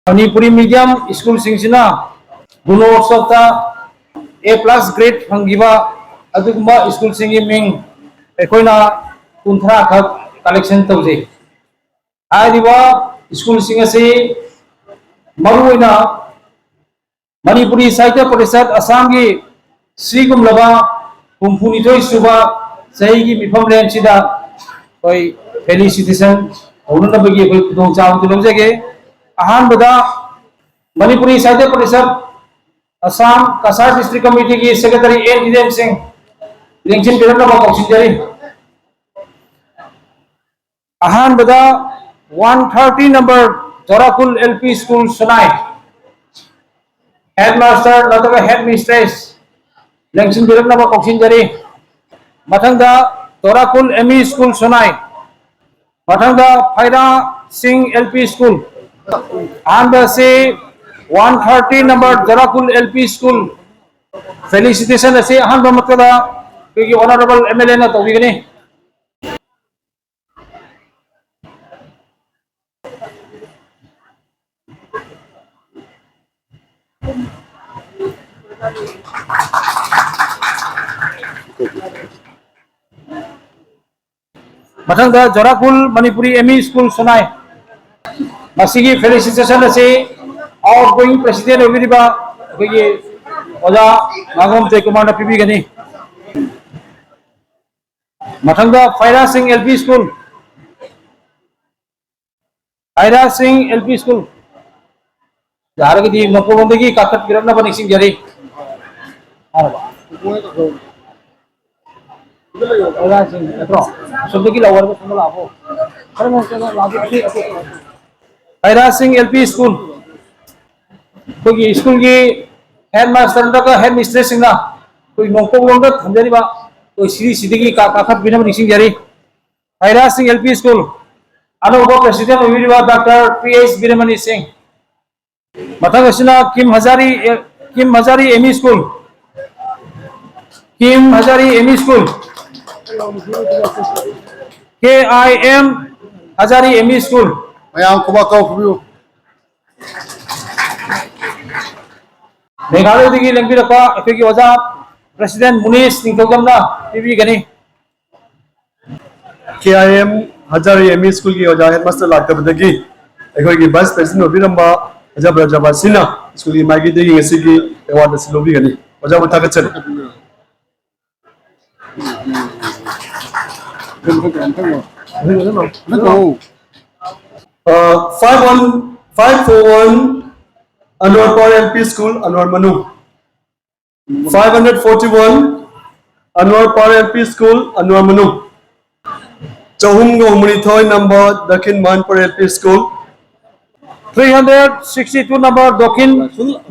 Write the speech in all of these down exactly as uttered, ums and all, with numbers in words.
Manipuri medium ꯁ꯭ꯀꯨꯜꯁꯤꯡꯁꯤꯅ ꯒꯨꯅꯣꯠꯁꯣꯞꯇ A plus grade ꯐꯪꯈꯤꯕ ꯑꯗꯨꯒꯨꯝꯕ ꯁ꯭ꯀꯨꯜꯁꯤꯡꯒꯤ ꯃꯤꯡ ꯑꯩꯈꯣꯏꯅ ꯀꯨꯟꯊ꯭ꯔꯥ ꯈꯛ ꯀꯂꯦꯛꯁꯟ ꯇꯧꯖꯩ꯫ ꯍꯥꯏꯔꯤꯕ ꯁ꯭ꯀꯨꯜꯁꯤꯡ ꯑꯁꯤ ꯃꯔꯨꯑꯣꯏꯅ ꯃꯅꯤꯄꯨꯔꯤ ꯁꯥꯍꯤꯇ꯭ꯌ ꯄꯔꯤꯁꯠ ꯑꯁꯥꯝꯒꯤ ꯁꯤꯒꯨꯝꯂꯕ ꯍꯨꯝꯐꯨꯅꯤꯊꯣꯏ ꯁꯨꯕ ꯆꯍꯤꯒꯤ ꯃꯤꯐꯝꯂꯦꯟꯁꯤꯗ ꯑꯩꯈꯣꯏ ꯐꯦꯂꯤꯁꯤꯇꯦꯁꯟ ꯇꯧꯅꯅꯕꯒꯤ ꯑꯩꯈꯣꯏ ꯈꯨꯗꯣꯡꯆꯥꯕꯗꯨ ꯂꯧꯖꯒꯦ꯫ ꯑꯍꯥꯟꯕꯗ ꯃꯅꯤꯄꯨꯔꯤ ꯁꯥꯍꯤꯇ꯭ꯌ ꯄꯔꯤꯁꯠ ꯑꯁꯥꯝ ꯀꯁꯥꯔ ꯗꯤꯁꯇ꯭ꯔꯤꯛ ꯀꯃꯤꯇꯤꯒꯤ ꯁꯦꯀ꯭ꯔꯦꯇꯔꯤ ꯑꯦꯟ ꯖꯤꯇꯦꯟ ꯁꯤꯡ ꯂꯦꯡꯁꯤꯟꯕꯤꯔꯛꯅꯕ ꯀꯧꯁꯤꯟꯖꯔꯤ꯫ ꯑꯍꯥꯟꯕꯗ one thirty number Jorakul L P school Sunai head master ꯅꯠꯇ꯭ꯔꯒ ꯍꯦꯗ ꯃꯤꯁꯇ꯭ꯔꯦꯁ ꯂꯦꯡꯁꯤꯟꯕꯤꯔꯛꯅꯕ ꯀꯧꯁꯤꯟꯖꯔꯤ꯫ ꯃꯊꯪꯗ Jorakul M E school Sunai, ꯃꯊꯪꯗ Feira Singh L P school, ꯑꯍꯥꯟꯕ ꯑꯁꯤ one thirty number Jorakul L P school facilitation ꯑꯁꯤ ꯑꯍꯥꯟꯕ ꯃꯛꯇꯗ ꯑꯩꯈꯣꯏꯒꯤ ꯑꯣꯅꯔꯦꯕꯜ ꯑꯦꯝ ꯑꯦꯜ ꯑꯦꯅ ꯇꯧꯕꯤꯒꯅꯤ꯫ ꯃꯊꯪꯗ ꯖꯣꯔꯥꯀꯨꯜ ꯃꯅꯤꯄꯨꯔꯤ ꯑꯦꯝ ꯏ ꯁ꯭ꯀꯨꯜ ꯁꯨꯅꯥꯏ, ꯃꯁꯤꯒꯤ ꯐꯦꯂꯤꯁꯤꯇꯦꯁꯟ ꯑꯁꯤ ꯑꯥꯎꯠ ꯒꯣꯌꯤꯡ ꯄ꯭ꯔꯦꯁꯤꯗꯦꯟ ꯑꯣꯏꯕꯤꯔꯤꯕ ꯑꯩꯈꯣꯏꯒꯤ ꯑꯣꯖꯥ ꯉꯥꯉꯣꯝ ꯖꯌꯀꯨꯃꯥꯔꯅ ꯄꯤꯕꯤꯒꯅꯤ꯫ ꯃꯊꯪꯗ Feirasing L P school, Feirasing L P school ꯌꯥꯔꯒꯗꯤ ꯃꯄꯣꯂꯣꯝꯗꯒꯤ ꯀꯥꯈꯠꯄꯤꯔꯛꯅꯕ ꯅꯤꯡꯁꯤꯡꯖꯔꯤ꯫ ꯑꯣꯖꯥꯁꯤꯡ ꯅꯠꯇ꯭ꯔꯣ? ꯑꯁꯣꯝꯗꯒꯤ ꯂꯧꯔꯒ ꯁꯣꯝꯗ ꯂꯥꯛꯑꯣ꯫ ꯈꯔ ꯉꯟꯅ ꯆꯠꯂꯣ, ꯂꯥꯛꯑꯣ꯫ ꯐꯩꯔꯥꯁꯤꯡ ꯑꯦꯜ ꯄꯤ ꯁ꯭ꯀꯨꯜ, ꯑꯩꯈꯣꯏꯒꯤ ꯁ꯭ꯀꯨꯜꯒꯤ ꯍꯦꯗ ꯃꯥꯁꯇꯔ ꯅꯠꯇ꯭ꯔꯒ ꯍꯦꯗ ꯃꯤꯁꯇ꯭ꯔꯦꯁꯁꯤꯡꯅ ꯑꯩꯈꯣꯏ ꯅꯣꯡꯄꯣꯛꯂꯣꯝꯗ ꯊꯝꯖꯔꯤꯕ ꯑꯩꯈꯣꯏ ꯁꯤꯔꯤꯁꯤꯗꯒꯤ ꯀꯥ-, ꯀꯥꯈꯠꯄꯤꯅꯕ ꯅꯤꯡꯁꯤꯡꯖꯔꯤ꯫ ꯐꯩꯔꯥꯁꯤꯡ ꯑꯦꯜ ꯄꯤ ꯁ꯭ꯀꯨꯜ ꯑꯅꯧꯕ ꯄ꯭ꯔꯦꯁꯤꯗꯦꯟ ꯑꯣꯏꯕꯤꯔꯤꯕ ꯗꯥꯛꯇꯔ ꯄꯤ ꯑꯩꯆ ꯕꯤꯔꯃꯅꯤ ꯁꯤꯡ꯫ ꯃꯊꯪ ꯑꯁꯤꯅ ꯀꯤꯝ ꯍꯖꯥꯔꯤ, ꯑꯦ, ꯀꯤꯝ Hazari M E school, Kim Hazari M E school, K I M Hazari M E school. ꯃꯌꯥꯝ ꯈꯨꯕꯥꯛ ꯀꯥꯎ ꯐꯨꯕꯤꯌꯨ꯫ ꯃꯦꯘꯥꯂꯌꯗꯒꯤ ꯂꯦꯡꯕꯤꯔꯛꯄ ꯑꯩꯈꯣꯏꯒꯤ ꯑꯣꯖꯥ ꯄ꯭ꯔꯦꯁꯤꯗꯦꯟꯠ ꯃꯨꯅꯤꯁ ꯅꯤꯡꯊꯧꯖꯝꯅ ꯄꯤꯕꯤꯒꯅꯤ꯫ K I M Hazari M E ꯁ꯭ꯀꯨꯜꯒꯤ ꯑꯣꯖꯥ ꯍꯦꯗꯃꯥꯁꯇꯔ ꯂꯥꯛꯇꯕꯗꯒꯤ ꯑꯩꯈꯣꯏꯒꯤ ꯚꯥꯏꯁ ꯄ꯭ꯔꯦꯁꯤꯗꯦꯟꯠ ꯑꯣꯏꯕꯤꯔꯝꯕ ꯑꯣꯖꯥ ꯕ꯭ꯔꯖꯕꯥꯁꯤꯅ ꯁ꯭ꯀꯨꯜꯒꯤ ꯃꯥꯏꯀꯩꯗꯒꯤ ꯉꯁꯤꯒꯤ ꯑꯦꯋꯥꯔꯗ ꯑꯁꯤ ꯂꯧꯕꯤꯒꯅꯤ꯫ ꯑꯣꯖꯥꯕꯨ ꯊꯥꯒꯠꯆꯔꯤ꯫ Five one five four one Anwar Par L P school Anwar ꯃꯅꯨꯡ꯫ Five hundred forty one Anwar Par L P school Anwar ꯃꯅꯨꯡ꯫ ꯆꯍꯨꯝꯒ ꯍꯨꯝꯐꯨꯅꯤꯊꯣꯏ number Dakhin Manpur L P school. Three hundred sixty two number Dakhin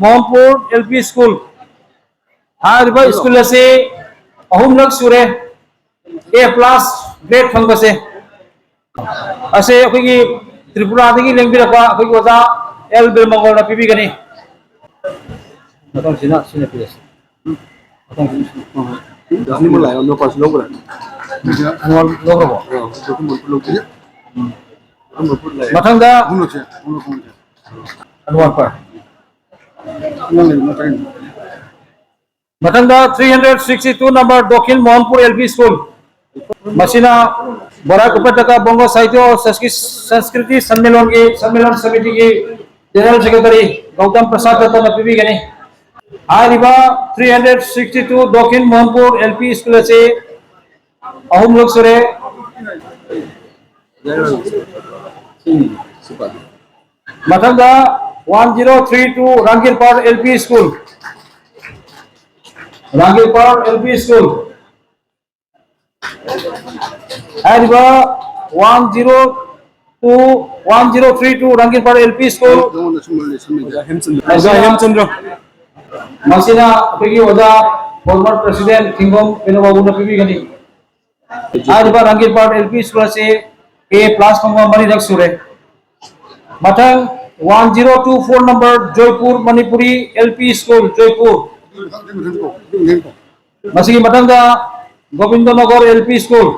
Mohanpur L P school. ꯍꯥꯏꯔꯤꯕ ꯁ꯭ꯀꯨꯜ ꯑꯁꯤ ꯑꯍꯨꯝꯂꯛ ꯁꯨꯔꯦ ꯑꯦ ꯄ꯭ꯂꯁ ꯒ꯭ꯔꯦꯗ ꯐꯪꯕꯁꯦ꯫ ꯑꯁꯦ ꯑꯩꯈꯣꯏꯒꯤ ꯇ꯭ꯔꯤꯄꯨꯔꯥꯗꯒꯤ ꯂꯦꯡꯕꯤꯔꯛꯄ ꯑꯩꯈꯣꯏꯒꯤ ꯑꯣꯖꯥ ꯑꯦꯜ ꯕꯤꯔꯃꯪꯒꯣꯜꯅ ꯄꯤꯕꯤꯒꯅꯤ꯫ ꯃꯊꯪꯁꯤꯅ ꯁꯤꯅ ꯄꯤꯔꯁꯤ꯫ ꯃꯊꯪꯁꯤꯅ ꯁꯤꯅ꯫ ꯑꯅꯤꯃꯛ ꯂꯥꯛꯑꯦ, ꯑꯅꯣꯛ ꯄꯥꯁ ꯂꯧꯈ꯭ꯔꯦ꯫ ꯑꯅꯣꯛ ꯂꯧꯈ꯭ꯔꯕꯣ? ꯑ, ꯂꯧꯈ꯭ꯔꯦ꯫ ꯃꯊꯪꯗ ꯑꯍꯨꯝꯂꯛꯁꯦ, ꯑꯍꯨꯝꯂꯛ ꯈꯨꯝꯃꯁꯦ꯫ ꯑꯅꯣꯛꯄ꯫ ꯅꯪ ꯂꯩꯕ ꯃꯊꯪ꯫ ꯃꯊꯪꯗ three hundred sixty two number Dakhin Mohanpur L P school. ꯃꯁꯤꯅ ꯕꯔꯥꯛ ꯎꯄꯇꯀꯥ ꯕꯪꯒꯣ ꯁꯥꯍꯤꯇ꯭ꯌ ꯁꯪꯁꯀ꯭ꯔꯤꯇꯤ ꯁꯝꯃꯦꯂꯣꯟꯒꯤ, ꯁꯝꯃꯦꯂꯣꯟ ꯁꯃꯤꯇꯤꯒꯤ ꯖꯦꯅꯔꯦꯜ ꯁꯦꯀ꯭ꯔꯦꯇꯔꯤ ꯒꯧꯇꯝ ꯄ꯭ꯔꯁꯥꯗ ꯗꯠꯇꯅ ꯄꯤꯕꯤꯒꯅꯤ꯫ ꯍꯥꯏꯔꯤꯕ three hundred sixty two Dakhin Mohanpur L P school ꯑꯁꯤ ꯑꯍꯨꯝꯂꯛ ꯁꯨꯔꯦ꯫ ꯃꯊꯪꯗ one zero three two Rangirpat L P school, Rangirpat L P school. ꯍꯥꯏꯔꯤꯕ one zero two, one zero three two Rangirpat L P school. ꯅꯉꯣꯟꯗ ꯁꯨꯝ ꯂꯩꯁꯟꯕꯤꯒꯦ꯫ ꯑꯣꯖꯥ ꯍꯦꯝꯆꯟꯗ꯭ꯔ꯫ ꯃꯁꯤꯅ ꯑꯩꯈꯣꯏꯒꯤ ꯑꯣꯖꯥ former president ꯊꯤꯡꯒꯣꯝ ꯀꯩꯅꯣꯕꯥꯕꯨꯅ ꯄꯤꯕꯤꯒꯅꯤ꯫ ꯍꯥꯏꯔꯤꯕ ꯔꯥꯡꯒꯤꯔꯄꯥꯠ ꯑꯦꯜ ꯄꯤ ꯁ꯭ꯀꯨꯜ ꯑꯁꯤ ꯑꯦ ꯄ꯭ꯂꯁ ꯐꯪꯕ ꯃꯔꯤꯔꯛ ꯁꯨꯔꯦ꯫ ꯃꯊꯪ one zero two four number Joypur Manipuri L P school, Joypur. ꯃꯁꯤꯒꯤ ꯃꯊꯪꯗ Gobindanagar L P school.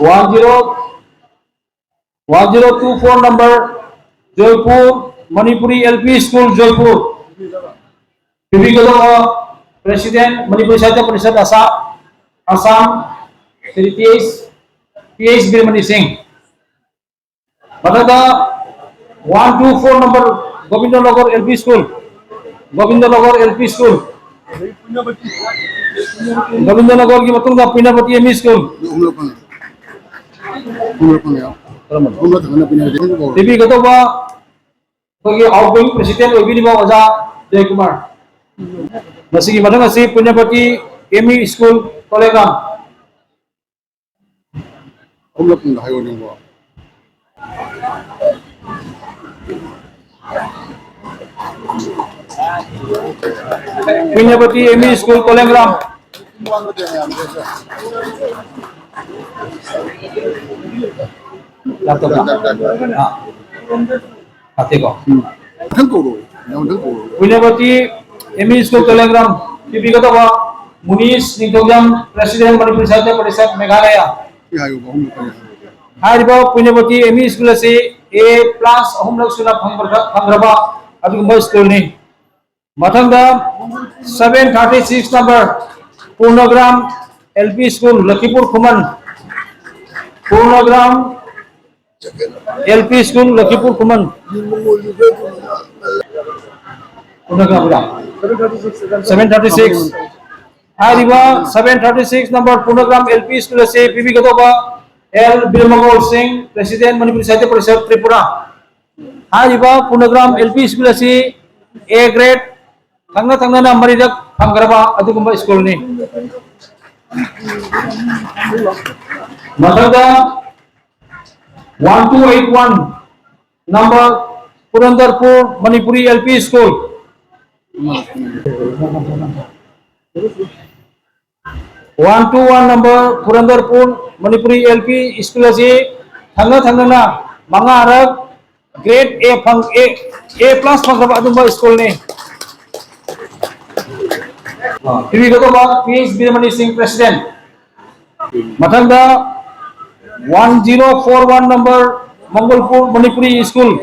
One zero, one zero two four number, Joypur Manipuri L P School, Joypur. P B Kadokwa, President, Manipuri Sahitya Parishad, Assam, Assam, Shri T H, T H Birmani Singh. ꯃꯊꯛꯇ one two four number, Govindanagar L P School, Govindanagar L P School, Govindanagarꯒꯤ ꯃꯇꯨꯡꯗ Puinavati M E School, ꯑꯍꯨꯝꯂꯛ ꯐꯪꯉꯦ꯫ ꯑꯍꯨꯝꯂꯛ ꯐꯪꯉꯦ꯫ ꯀꯔꯝꯕꯅꯣ? ꯑꯍꯨꯝꯂꯛ ꯊꯪꯅꯅ Puinavati ꯑꯍꯨꯝ ꯐꯥꯎꯔꯦ꯫ ꯄꯤꯕꯤꯒꯗꯧꯕ ꯑꯩꯈꯣꯏꯒꯤ outgoing president ꯑꯣꯏꯕꯤꯔꯤꯕ ꯑꯣꯖꯥ ꯖꯌꯀꯨꯃꯥꯔ꯫ ꯃꯁꯤꯒꯤ ꯃꯊꯪ ꯑꯁꯤ Puinavati M E School, ꯀꯣꯂꯦꯒꯥꯝ꯫ ꯑꯍꯨꯝꯂꯛ ꯀꯨꯝꯗ ꯍꯥꯏꯌꯣ ꯅꯪꯕꯣ꯫ Puinavati M E School, ꯀꯣꯂꯦꯒꯥꯝ꯫ ꯂꯥꯛꯇꯕ꯭ꯔꯥ? ꯑꯥ꯫ ꯐꯠꯇꯦꯀꯣ? ꯎꯝ꯫ ꯃꯊꯪ ꯀꯧꯔꯣ꯫ ꯅꯪ ꯃꯊꯪ ꯀꯧꯔꯣ꯫ Puinavati M E School, ꯀꯣꯂꯦꯒꯥꯝ, ꯄꯤꯕꯤꯒꯗꯧꯕ ꯃꯨꯅꯤꯁ ꯅꯤꯡꯊꯧꯖꯝ, President, Manipuri Sahitya Parishad, Meghalaya꯫ ꯁꯤ ꯍꯥꯏꯌꯨꯕ, ꯑꯍꯨꯝꯂꯛ ꯍꯥꯏꯌꯨ꯫ ꯍꯥꯏꯔꯤꯕ Puinavati M E School ꯑꯁꯤ A plus ꯑꯍꯨꯝꯂꯛ ꯁꯨꯅ ꯐꯪꯕ-, ꯐꯪꯈ꯭ꯔꯕ ꯑꯗꯨꯒꯨꯝꯕ ꯁ꯭ꯀꯨꯜꯅꯤ꯫ ꯃꯊꯪꯗ seven thirty six number, Purnagram L P School, ꯂꯈꯤꯄꯨꯔ ꯈꯨꯃꯟ꯫ Purnagram L P School, ꯂꯈꯤꯄꯨꯔ ꯈꯨꯃꯟ꯫ Purnagram, seven thirty six꯫ ꯍꯥꯏꯔꯤꯕ seven thirty six number Purnagram L P School ꯑꯁꯤ ꯄꯤꯕꯤꯒꯗꯧꯕ L ꯕꯤꯔꯃꯒꯣꯜ ꯁꯤꯡ, President, Manipuri Sahitya Parishad, Tripura꯫ ꯍꯥꯏꯔꯤꯕ Purnagram L P School ꯑꯁꯤ A grade ꯊꯪꯅ ꯊꯪꯅꯅ ꯃꯔꯤꯔꯛ ꯐꯪꯈ꯭ꯔꯕ ꯑꯗꯨꯒꯨꯝꯕ ꯁ꯭ꯀꯨꯜꯅꯤ꯫ ꯃꯊꯪꯗ one two eight one number, Purandarpur Manipuri L P School꯫ One two one number, Purandarpur Manipuri L P School ꯑꯁꯤ ꯊꯪꯅ ꯊꯪꯅꯅ ꯃꯉꯥꯔꯛ grade A ꯐꯪ-, A, A plus ꯐꯪꯈ꯭ꯔꯕ ꯑꯗꯨꯝꯕ ꯁ꯭ꯀꯨꯜꯅꯤ꯫ ꯄꯤꯕꯤꯒꯗꯧꯕ P H ꯕꯤꯔꯃꯅꯤ ꯁꯤꯡ, President꯫ ꯃꯊꯪꯗ One zero four one number, Mongolpur Manipuri School.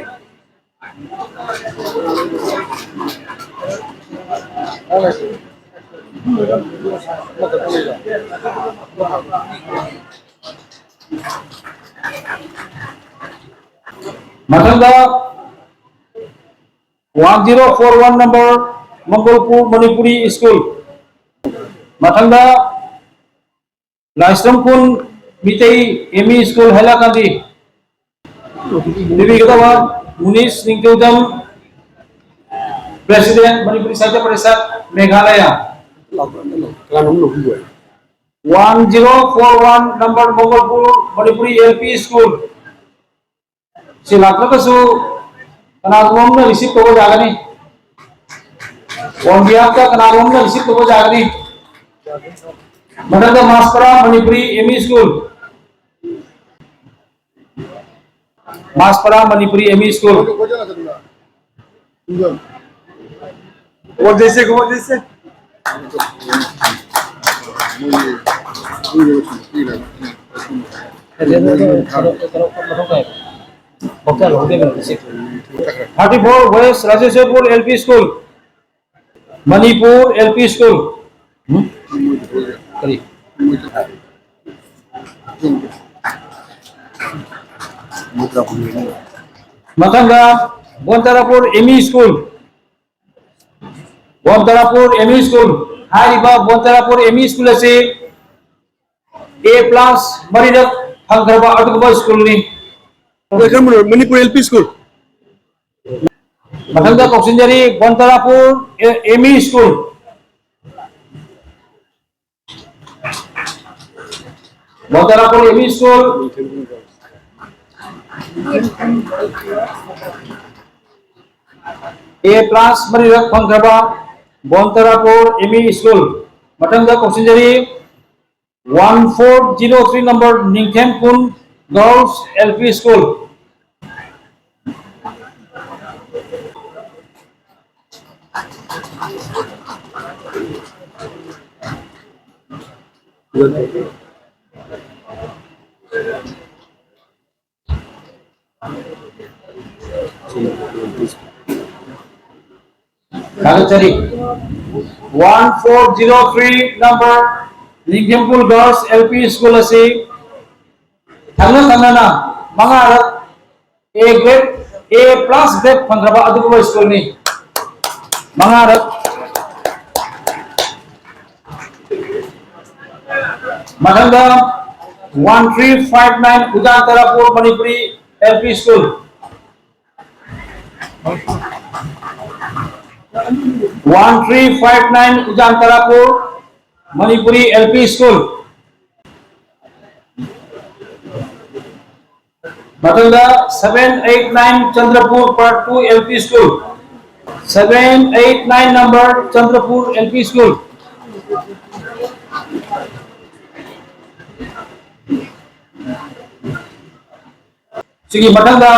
ꯃꯊꯪꯗ one zero four one number, Mongolpur Manipuri School. ꯃꯊꯪꯗ ꯂꯥꯏꯁ꯭ꯔꯝ ꯈꯨꯟ ꯃꯤꯇꯩ M E School, ꯍꯥꯏꯂꯥꯀꯥꯟꯗꯤ꯫ ꯄꯤꯕꯤꯒꯗꯕ ꯃꯨꯅꯤꯁ ꯅꯤꯡꯊꯧꯖꯝ, President, Manipuri Sahitya Parishad, Meghalaya. One zero four one number, Mongolpur Manipuri L P School. ꯁꯤ ꯂꯥꯛꯇ꯭ꯔꯒꯁꯨ ꯀꯅꯥꯒꯨꯝꯕ ꯑꯃꯅ receive ꯇꯧꯕ ꯌꯥꯒꯅꯤ꯫ On behalf ꯀꯅꯥꯒꯨꯝꯕ ꯑꯃꯅ receive ꯇꯧꯕ ꯌꯥꯒꯅꯤ꯫ ꯃꯊꯪꯗ Masapara Manipuri M E School꯫ Masapara Manipuri M E School꯫ ꯀꯣꯜ ꯖꯦꯁꯦ, ꯀꯣꯜ ꯖꯦꯁꯦ꯫ Thirty four West Rajeshwarpur L P School, Manipur L P School. ꯀꯔꯤ? ꯃꯊꯪꯗ ꯕꯣꯟꯇꯥꯔꯥꯄꯨꯔ M E School, ꯕꯣꯟꯇꯥꯔꯥꯄꯨꯔ M E School꯫ ꯍꯥꯏꯔꯤꯕ ꯕꯣꯟꯇꯥꯔꯥꯄꯨꯔ M E School ꯑꯁꯤ A plus ꯃꯔꯤꯔꯛ ꯐꯪꯈ꯭ꯔꯕ ꯑꯗꯨꯒꯨꯝꯕ school ꯅꯤ꯫ ꯀꯔꯝꯕꯅꯣ? Manipur L P School꯫ ꯃꯊꯪꯗ ꯀꯧꯁꯤꯟꯖꯔꯤ ꯕꯣꯟꯇꯥꯔꯥꯄꯨꯔ M E School꯫ ꯕꯣꯟꯇꯥꯔꯥꯄꯨꯔ M E School꯫ A plus ꯃꯔꯤꯔꯛ ꯐꯪꯈ꯭ꯔꯕ ꯕꯣꯟꯇꯥꯔꯥꯄꯨꯔ M E School꯫ ꯃꯊꯪꯗ ꯀꯧꯁꯤꯟꯖꯔꯤ one four zero three number, ꯅꯤꯡꯊꯦꯝ ꯈꯨꯟ Girls L P School꯫ ꯊꯥꯒꯠꯆꯔꯤ꯫ One four zero three number ꯅꯤꯡꯊꯦꯝꯄꯨꯔ Girls L P School ꯑꯁꯤ ꯊꯪꯅ ꯊꯪꯅꯅ ꯃꯉꯥꯔꯛ A grade, A plus grade ꯐꯪꯈ꯭ꯔꯕ ꯑꯗꯨꯒꯨꯝꯕ ꯁ꯭ꯀꯨꯜꯅꯤ꯫ ꯃꯉꯥꯔꯛ꯫ ꯃꯊꯪꯗ one three five nine ꯎꯖꯥꯟ ꯇꯔꯥꯄꯨꯔ Manipuri L P School꯫ One three five nine ꯎꯖꯥꯟ ꯇꯔꯥꯄꯨꯔ Manipuri L P School꯫ ꯃꯊꯪꯗ seven eight nine Chandrapur Part two L P School, seven eight nine number Chandrapur L P School꯫ ꯁꯤꯒꯤ ꯃꯊꯪꯗ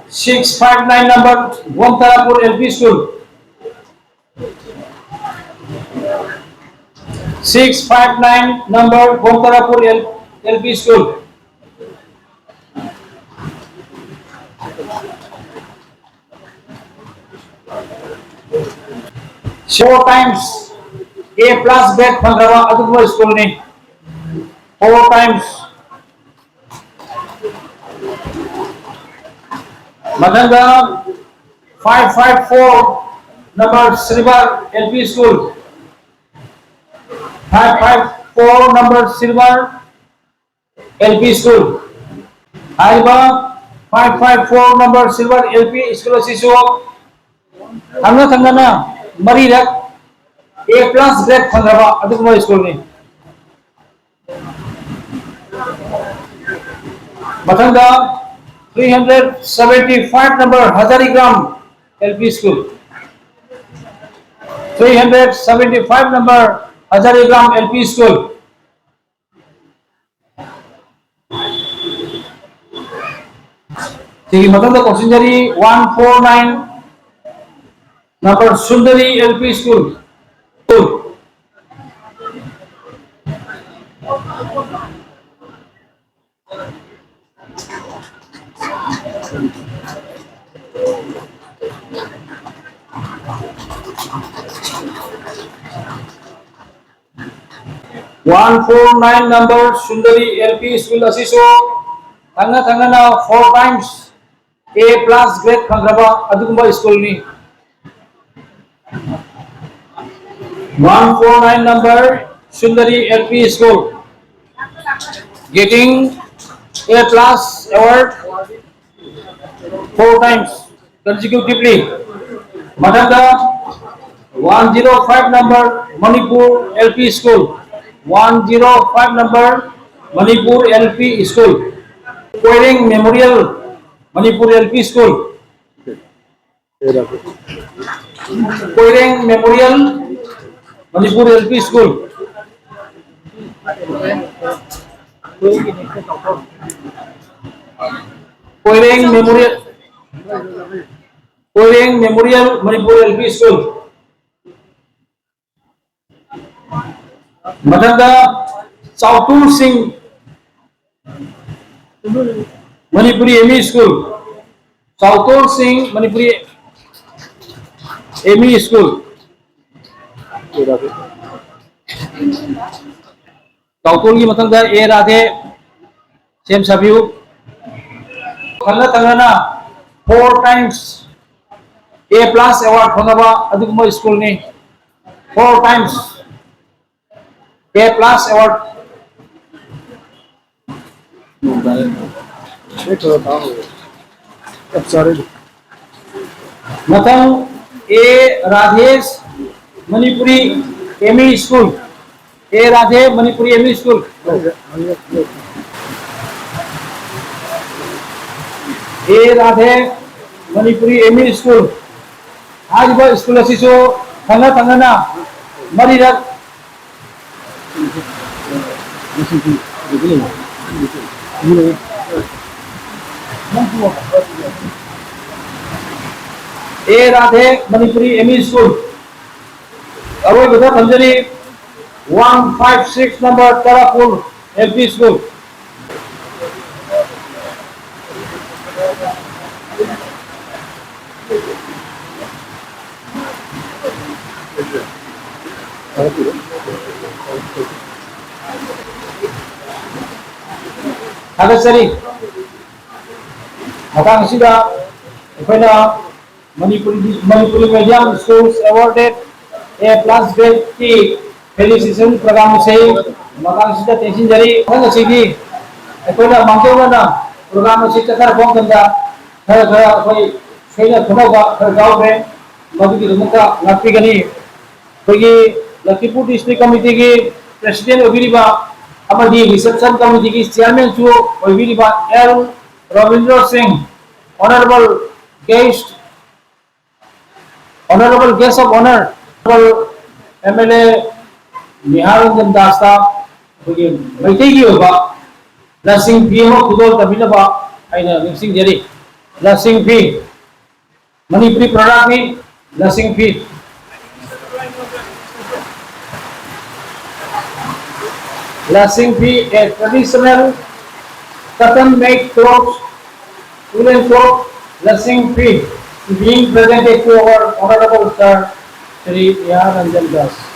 six five nine number Gomtarapur L P School, six five nine number Gomtarapur L P School꯫ Four times A plus grade ꯐꯪꯈ꯭ꯔꯕ ꯑꯗꯨꯒꯨꯝꯕ ꯁ꯭ꯀꯨꯜꯅꯤ꯫ Four times꯫ ꯃꯊꯪꯗ five five four number Silver L P School, five five four number Silver L P School꯫ ꯍꯥꯏꯔꯤꯕ five five four number Silver L P School ꯑꯁꯤꯁꯨ ꯊꯪꯅ ꯊꯪꯅꯅ ꯃꯔꯤꯔꯛ A plus grade ꯐꯪꯂꯕ ꯑꯗꯨꯒꯨꯝꯕ ꯁ꯭ꯀꯨꯜꯅꯤ꯫ ꯃꯊꯪꯗ three hundred seventy five number Hazarigram L P School, three hundred seventy five number Hazarigram L P School꯫ ꯁꯤꯒꯤ ꯃꯊꯪꯗ ꯀꯛꯆꯤꯡꯗꯒꯤ one four nine number Sundari L P School꯫ One four nine number Sundari L P School ꯑꯁꯤꯁꯨ ꯊꯪꯅ ꯊꯪꯅꯅ four times A plus grade ꯐꯪꯈ꯭ꯔꯕ ꯑꯗꯨꯒꯨꯝꯕ ꯁ꯭ꯀꯨꯜꯅꯤ꯫ One four nine number Sundari L P School getting A plus award four times consecutively. ꯃꯊꯪꯗ one zero five number Manipur L P School, one zero five number Manipur L P School, Koireng Memorial Manipur L P School, Koireng Memorial Manipur L P School, Koireng Memorial, Koireng Memorial Manipur L P School. ꯃꯊꯪꯗ ꯆꯥꯎꯇꯣꯜ ꯁꯤꯡ Manipuri M E School, ꯆꯥꯎꯇꯣꯜ ꯁꯤꯡ Manipuri M E School꯫ ꯆꯥꯎꯇꯣꯜꯒꯤ ꯃꯊꯪꯗ A Radhe, ꯁꯦꯝ ꯁꯥꯕꯤꯌꯨ꯫ ꯊꯪꯅ ꯊꯪꯅꯅ four times A plus award ꯐꯪꯉꯕ ꯑꯗꯨꯒꯨꯝꯕ ꯁ꯭ꯀꯨꯜꯅꯤ꯫ Four times A plus award꯫ ꯃꯊꯪ A Radhes, Manipuri M E School꯫ A Radhe, Manipuri M E School꯫ A Radhe, Manipuri M E School꯫ ꯍꯥꯏꯔꯤꯕ ꯁ꯭ꯀꯨꯜ ꯑꯁꯤꯁꯨ ꯊꯪꯅ ꯊꯪꯅꯅ ꯃꯔꯤꯔꯛ A Radhe, Manipuri M E School꯫ ꯑꯔꯣꯏꯕꯗ ꯊꯝꯖꯔꯤ, one five six number ꯇꯔꯥꯄꯨꯜ L P School꯫ ꯊꯥꯒꯠꯆꯔꯤ꯫ ꯃꯇꯥꯡ ꯑꯁꯤꯗ ꯑꯩꯈꯣꯏꯅ Manipuri, Manipuri Medium Schools Awarded A plus grade ꯀꯤ felicitation program ꯑꯁꯤ ꯃꯇꯥꯡ ꯑꯁꯤꯗ ꯇꯦꯟꯁꯤꯟꯖꯔꯤ꯫ ꯃꯊꯪ ꯑꯁꯤꯗꯤ ꯑꯩꯈꯣꯏꯅ ꯃꯥꯡꯖꯧꯅꯅ program ꯑꯁꯤ ꯆꯠꯊꯔꯛꯄ ꯃꯇꯝꯗ ꯈꯔ ꯈꯔ ꯑꯩꯈꯣꯏ ꯁꯣꯏꯅ ꯈꯨꯠꯅꯧꯕ ꯈꯔ ꯌꯥꯎꯈ꯭ꯔꯦ, ꯃꯗꯨꯒꯤꯗꯃꯛꯇ ꯉꯥꯛꯄꯤꯒꯅꯤ꯫ ꯑꯩꯈꯣꯏꯒꯤ ꯂꯈꯤꯄꯨꯔ district committee ꯒꯤ president ꯑꯣꯏꯕꯤꯔꯤꯕ ꯑꯃꯗꯤ reception committee ꯒꯤ chairman ꯁꯨ ꯑꯣꯏꯕꯤꯔꯤꯕ ꯑꯦꯜ ꯔꯕꯤꯟꯗ꯭ꯔ ꯁꯤꯡ, honourable guest, honourable guest of honour, honourable M L A ꯅꯤꯍꯥꯔ Ranjan ꯗꯥꯁꯇ ꯑꯩꯈꯣꯏꯒꯤ ꯃꯩꯇꯩꯒꯤ ꯑꯣꯏꯕ ꯂꯁꯤꯡ ꯐꯤ ꯑꯃ ꯈꯨꯗꯣꯜ ꯇꯝꯕꯤꯅꯕ ꯑꯩꯅ ꯅꯤꯡꯁꯤꯡꯖꯔꯤ꯫ ꯂꯁꯤꯡ ꯐꯤ, ꯃꯅꯤꯄꯨꯔꯤ product ꯅꯤ ꯂꯁꯤꯡ ꯐꯤ꯫ ꯂꯁꯤꯡ ꯐꯤ, a traditional cotton made cloth, woolen cloth, ꯂꯁꯤꯡ fee, being presented to our honourable sir, Shri A R Ranjan Das.